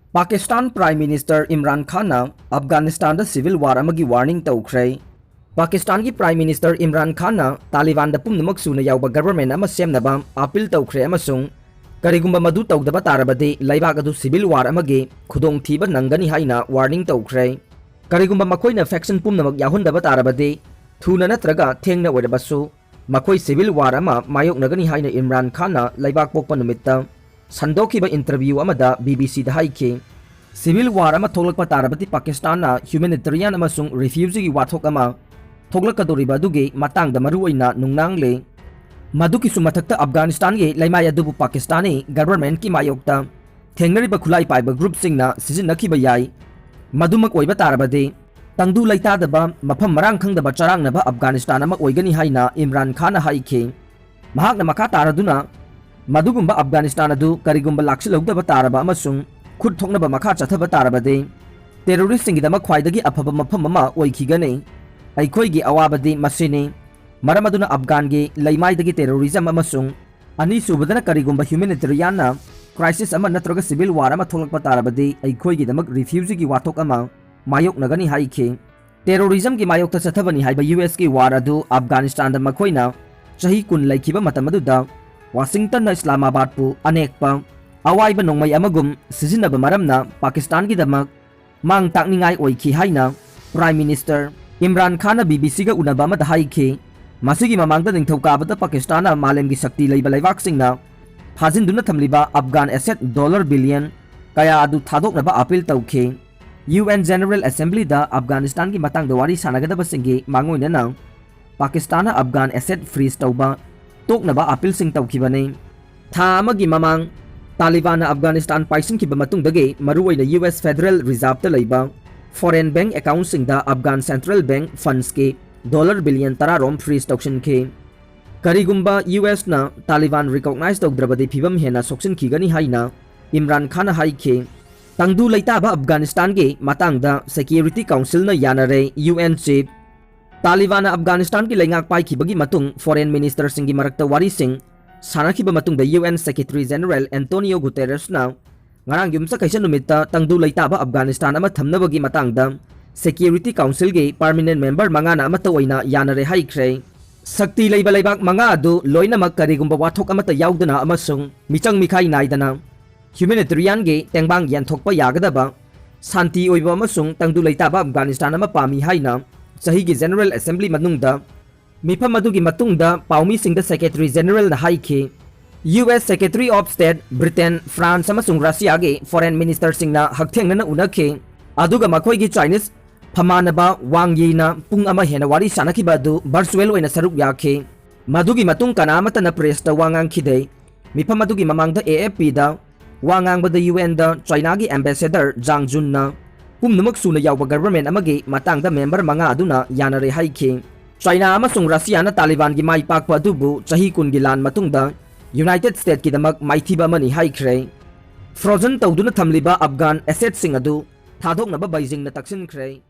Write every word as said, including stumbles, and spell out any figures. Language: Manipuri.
ꯄꯥꯀꯤꯁꯇꯥꯟ Prime Minister ꯏꯝꯔꯥꯟ ꯈꯥꯟꯅ ꯑꯐꯒꯥꯅꯤꯁꯇꯥꯟꯗ civil war ꯑꯃꯒꯤ warning ꯇꯧꯈ꯭ꯔꯦ꯫ ꯄꯥꯀꯤꯁꯇꯥꯟꯒꯤ Prime Minister ꯏꯝꯔꯥꯟ ꯈꯥꯟꯅ ꯇꯥꯂꯤꯕꯥꯟꯗ ꯄꯨꯝꯅꯃꯛ ꯁꯨꯅ ꯌꯥꯎꯕ government ꯑꯃ ꯁꯦꯝꯅꯕ appeal ꯇꯧꯈ꯭ꯔꯦ ꯑꯃꯁꯨꯡ ꯀꯔꯤꯒꯨꯝꯕ ꯃꯗꯨ ꯇꯧꯗꯕ ꯇꯥꯔꯕꯗꯤ ꯂꯩꯕꯥꯛ ꯑꯗꯨ civil war ꯑꯃꯒꯤ ꯈꯨꯗꯣꯡꯊꯤꯕ ꯅꯪꯒꯅꯤ ꯍꯥꯏꯅ warning ꯇꯧꯈ꯭ꯔꯦ꯫ ꯀꯔꯤꯒꯨꯝꯕ ꯃꯈꯣꯏꯅ faction ꯄꯨꯝꯅꯃꯛ ꯌꯥꯎꯍꯟꯗꯕ ꯇꯥꯔꯕꯗꯤ ꯊꯨꯅ ꯅꯠꯇ꯭ꯔꯒ ꯊꯦꯡꯅ ꯑꯣꯏꯔꯕꯁꯨ ꯃꯈꯣꯏ civil war ꯑꯃ ꯃꯥꯌꯣꯛꯅꯒꯅꯤ ꯍꯥꯏꯅ ꯏꯝꯔꯥꯟ ꯈꯥꯟꯅ ꯂꯩꯕꯥꯛ ꯄꯣꯛꯄ ꯅꯨꯃꯤꯠꯇ ꯁꯟꯗꯣꯛꯈꯤꯕ interview ꯑꯃꯗ B B C ꯗ ꯍꯥꯏꯈꯤ꯫ Civil war ꯑꯃ ꯊꯣꯛꯂꯛꯄ ꯇꯥꯔꯕꯗꯤ ꯄꯥꯀꯤꯁꯇꯥꯟꯅ humanitarian ꯑꯃꯁꯨꯡ refugeeꯒꯤ ꯋꯥꯊꯣꯛ ꯑꯃ ꯊꯣꯛꯂꯛꯀꯗꯧꯔꯤꯕ ꯑꯗꯨꯒꯤ ꯃꯇꯥꯡꯗ ꯃꯔꯨꯑꯣꯏꯅ ꯅꯨꯡꯅꯥꯡꯂꯦ꯫ ꯃꯗꯨꯒꯤꯁꯨ ꯃꯊꯛꯇ ꯑꯐꯒꯥꯅꯤꯁꯇꯥꯟꯒꯤ ꯂꯩꯃꯥꯏ ꯑꯗꯨꯕꯨ ꯄꯥꯀꯤꯁꯇꯥꯅꯤ governmentꯀꯤ ꯃꯥꯌꯣꯛꯇ ꯊꯦꯡꯅꯔꯤꯕ ꯈꯨꯠꯂꯥꯏ ꯄꯥꯏꯕ groupꯁꯤꯡꯅ ꯁꯤꯖꯤꯟꯅꯈꯤꯕ ꯌꯥꯏ꯫ ꯃꯗꯨꯃꯛ ꯑꯣꯏꯕ ꯇꯥꯔꯕꯗꯤ ꯇꯪꯗꯨ ꯂꯩꯇꯥꯗꯕ, ꯃꯐꯝ ꯃꯔꯥꯡ ꯈꯪꯗꯕ ꯆꯔꯥꯡꯅꯕ ꯑꯐꯒꯥꯅꯤꯁꯇꯥꯟ ꯑꯃ ꯑꯣꯏꯒꯅꯤ ꯍꯥꯏꯅ ꯏꯝꯔꯥꯟ ꯈꯥꯟꯅ ꯍꯥꯏꯈꯤ꯫ ꯃꯍꯥꯛꯅ ꯃꯈꯥ ꯇꯥꯔꯗꯨꯅ ꯃꯗꯨꯒꯨꯝꯕ ꯑꯐꯒꯥꯅꯤꯁꯇꯥꯟ ꯑꯗꯨ ꯀꯔꯤꯒꯨꯝꯕ ꯂꯥꯛꯁꯤꯜꯍꯧꯗꯕ ꯇꯥꯔꯕ ꯑꯃꯁꯨꯡ ꯈꯨꯠ ꯊꯣꯛꯅꯕ ꯃꯈꯥ ꯆꯠꯊꯕ ꯇꯥꯔꯕꯗꯤ terroristꯁꯤꯡꯒꯤꯗꯃꯛ ꯈ꯭ꯋꯥꯏꯗꯒꯤ ꯑꯐꯕ ꯃꯐꯝ ꯑꯃ ꯑꯣꯏꯈꯤꯒꯅꯤ꯫ ꯑꯩꯈꯣꯏꯒꯤ ꯑꯋꯥꯕꯗꯤ ꯃꯁꯤꯅꯤ꯫ ꯃꯔꯝ ꯑꯗꯨꯅ ꯑꯐꯒꯥꯟꯒꯤ ꯂꯩꯃꯥꯏꯗꯒꯤ terrorism ꯑꯃꯁꯨꯡ ꯑꯅꯤꯁꯨꯕꯗꯅ ꯀꯔꯤꯒꯨꯝꯕ humanitarianꯅ crisis ꯑꯃ ꯅꯠꯇ꯭ꯔꯒ civil war ꯑꯃ ꯊꯣꯛꯂꯛꯄ ꯇꯥꯔꯕꯗꯤ ꯑꯩꯈꯣꯏꯒꯤꯗꯃꯛ refugeeꯒꯤ ꯋꯥꯊꯣꯛ ꯑꯃ ꯃꯥꯌꯣꯛꯅꯒꯅꯤ ꯍꯥꯏꯈꯤ꯫ Terrorismꯒꯤ ꯃꯥꯌꯣꯛꯇ ꯆꯠꯊꯕꯅꯤ ꯍꯥꯏꯕ USꯀꯤ war ꯑꯗꯨ ꯑꯐꯒꯥꯅꯤꯁꯇꯥꯟꯗ ꯃꯈꯣꯏꯅ ꯆꯍꯤ ꯀꯨꯟ ꯂꯩꯈꯤꯕ ꯃꯇꯝ ꯑꯗꯨꯗ ꯋꯥꯁꯤꯡꯇꯟꯅ ꯏꯁꯂꯥꯃꯥꯕꯥꯗꯄꯨ ꯑꯅꯦꯛꯄ ꯑꯋꯥꯏꯕ ꯅꯣꯡꯃꯩ ꯑꯃꯒꯨꯝ ꯁꯤꯖꯤꯟꯅꯕ ꯃꯔꯝꯅ ꯄꯥꯀꯤꯁꯇꯥꯟꯒꯤꯗꯃꯛ ꯃꯥꯡ ꯇꯥꯛꯅꯤꯡꯉꯥꯏ ꯑꯣꯏꯈꯤ ꯍꯥꯏꯅ Prime Minister ꯏꯝꯔꯥꯟ ꯈꯥꯟꯅ B B Cꯒ ꯎꯅꯕ ꯑꯃꯗ ꯍꯥꯏꯈꯤ꯫ ꯃꯁꯤꯒꯤ ꯃꯃꯥꯡꯗ ꯅꯤꯡꯊꯧꯀꯥꯕꯗ ꯄꯥꯀꯤꯁꯇꯥꯟꯅ ꯃꯥꯂꯦꯝꯒꯤ ꯁꯛꯇꯤ ꯂꯩꯕ ꯂꯩꯕꯥꯛꯁꯤꯡꯅ ꯐꯥꯖꯤꯟꯗꯨꯅ ꯊꯝꯂꯤꯕ ꯑꯐꯒꯥꯟ asset dollar billion ꯀꯌꯥ ꯑꯗꯨ ꯊꯥꯗꯣꯛꯅꯕ appeal ꯇꯧꯈꯤ꯫ UN General Assemblyꯗ ꯑꯐꯒꯥꯅꯤꯁꯇꯥꯟꯒꯤ ꯃꯇꯥꯡꯗ ꯋꯥꯔꯤ ꯁꯥꯟꯅꯒꯗꯕꯁꯤꯡꯒꯤ ꯃꯥꯡꯑꯣꯏꯅꯅ ꯄꯥꯀꯤꯁꯇꯥꯟꯅ ꯑꯐꯒꯥꯟ asset freeze ꯇꯧꯕ ꯇꯣꯛꯅꯕ appealꯁꯤꯡ ꯇꯧꯈꯤꯕꯅꯤ꯫ ꯊꯥ ꯑꯃꯒꯤ ꯃꯃꯥꯡ ꯇꯥꯂꯤꯕꯥꯟꯅ ꯑꯐꯒꯥꯅꯤꯁꯇꯥꯟ ꯄꯥꯏꯁꯤꯟꯈꯤꯕ ꯃꯇꯨꯡꯗꯒꯤ ꯃꯔꯨꯑꯣꯏꯅ US Federal Reserveꯇ ꯂꯩꯕ foreign bank accountꯁꯤꯡꯗ ꯑꯐꯒꯥꯟ Central Bank fundsꯀꯤ dollar billion ꯇꯔꯥ ꯔꯣꯝ freeze ꯇꯧꯁꯤꯟꯈꯤ꯫ ꯀꯔꯤꯒꯨꯝꯕ USꯅ ꯇꯥꯂꯤꯕꯥꯟ recognize ꯇꯧꯗ꯭ꯔꯕꯗꯤ ꯐꯤꯕꯝ ꯍꯦꯟꯅ ꯁꯣꯛꯆꯤꯟꯈꯤꯒꯅꯤ ꯍꯥꯏꯅ ꯏꯝꯔꯥꯟ ꯈꯥꯟꯅ ꯍꯥꯏꯈꯤ꯫ ꯇꯪꯗꯨ ꯂꯩꯇꯥꯕ ꯑꯐꯒꯥꯅꯤꯁꯇꯥꯟꯒꯤ ꯃꯇꯥꯡꯗ Security Councilꯅ ꯌꯥꯅꯔꯦ, UN Chief꯫ ꯇꯥꯂꯤꯕꯥꯟꯅ ꯑꯐꯒꯥꯅꯤꯁꯇꯥꯟꯒꯤ ꯂꯩꯉꯥꯛ ꯄꯥꯏꯈꯤꯕꯒꯤ ꯃꯇꯨꯡ foreign ministerꯁꯤꯡꯒꯤ ꯃꯔꯛꯇ ꯋꯥꯔꯤꯁꯤꯡ ꯁꯥꯟꯅꯈꯤꯕ ꯃꯇꯨꯡꯗ UN Secretary General Antonio Guterresꯅ ꯉꯔꯥꯡ ꯌꯨꯝꯁꯀꯩꯁ ꯅꯨꯃꯤꯠꯇ ꯇꯪꯗꯨ ꯂꯩꯇꯥꯕ ꯑꯐꯒꯥꯅꯤꯁꯇꯥꯟ ꯑꯃ ꯊꯝꯅꯕꯒꯤ ꯃꯇꯥꯡꯗ Security Councilꯒꯤ permanent member ꯃꯉꯥꯅ ꯑꯃꯠꯇ ꯑꯣꯏꯅ ꯌꯥꯅꯔꯦ ꯍꯥꯏꯈ꯭ꯔꯦ꯫ ꯁꯛꯇꯤ ꯂꯩꯕ ꯂꯩꯕꯥꯛ ꯃꯉꯥ ꯑꯗꯨ ꯂꯣꯏꯅꯃꯛ ꯀꯔꯤꯒꯨꯝꯕ ꯋꯥꯊꯣꯛ ꯑꯃꯠꯇ ꯌꯥꯎꯗꯅ ꯑꯃꯁꯨꯡ ꯃꯤꯆꯪ ꯃꯤꯈꯥꯏ ꯅꯥꯏꯗꯅ humanitarianꯒꯤ ꯇꯦꯡꯕꯥꯡ ꯌꯦꯟꯊꯣꯛꯄ ꯌꯥꯒꯗꯕ ꯁꯥꯟꯇꯤ ꯑꯣꯏꯕ ꯑꯃꯁꯨꯡ ꯇꯪꯗꯨ ꯂꯩꯇꯥꯕ ꯑꯐꯒꯥꯅꯤꯁꯇꯥꯟ ꯑꯃ ꯄꯥꯝꯃꯤ ꯍꯥꯏꯅ ꯆꯍꯤꯒꯤ General Assembly ꯃꯅꯨꯡꯗ ꯃꯤꯐꯝ ꯑꯗꯨꯒꯤ ꯃꯇꯨꯡꯗ ꯄꯥꯎꯃꯤꯁꯤꯡꯗ Secretary Generalꯅ ꯍꯥꯏꯈꯤ꯫ U S Secretary of State, Britain, France ꯑꯃꯁꯨꯡ Russiaꯒꯤ foreign ministerꯁꯤꯡꯅ ꯍꯛꯊꯦꯡꯅꯅ ꯎꯅꯈꯤ, ꯑꯗꯨꯒ ꯃꯈꯣꯏꯒꯤ Chinese ꯐꯝꯃꯥꯟꯅꯕ ꯋꯥꯡ ꯌꯤꯅ ꯄꯨꯡ ꯑꯃ ꯍꯦꯟꯅ ꯋꯥꯔꯤ ꯁꯥꯅꯈꯤꯕ ꯑꯗꯨ virtual ꯑꯣꯏꯅ ꯁꯔꯨꯛ ꯌꯥꯈꯤ꯫ ꯃꯗꯨꯒꯤ ꯃꯇꯨꯡ ꯀꯅꯥ ꯑꯃꯠꯇꯅ pressꯇ ꯋꯥ ꯉꯥꯡꯈꯤꯗꯦ꯫ ꯃꯤꯐꯝ ꯑꯗꯨꯒꯤ ꯃꯃꯥꯡꯗ AFPꯗ ꯋꯥ ꯉꯥꯡꯕꯗ UNꯗ Chinaꯒꯤ ambassador Zhang Junꯅ ꯄꯨꯝꯅꯃꯛ ꯁꯨꯅ ꯌꯥꯎꯕ government ꯑꯃꯒꯤ ꯃꯇꯥꯡꯗ member ꯃꯉꯥ ꯑꯗꯨꯅ ꯌꯥꯅꯔꯦ ꯍꯥꯏꯈꯤ꯫ China ꯑꯃꯁꯨꯡ Russiaꯅ ꯇꯥꯂꯤꯕꯥꯟꯒꯤ ꯃꯥꯏ ꯄꯥꯛꯄ ꯑꯗꯨꯕꯨ ꯆꯍꯤ ꯀꯨꯟꯒꯤ ꯂꯥꯟ ꯃꯇꯨꯡꯗ United Statesꯀꯤꯗꯃꯛ ꯃꯥꯏꯊꯤꯕ ꯑꯃꯅꯤ ꯍꯥꯏꯈ꯭ꯔꯦ꯫ Frozen ꯇꯧꯗꯨꯅ ꯊꯝꯂꯤꯕ Afghan assetꯁꯤꯡ ꯑꯗꯨ ꯊꯥꯗꯣꯛꯅꯕ Beijingꯅ ꯇꯛꯁꯤꯟꯈ꯭ꯔꯦ꯫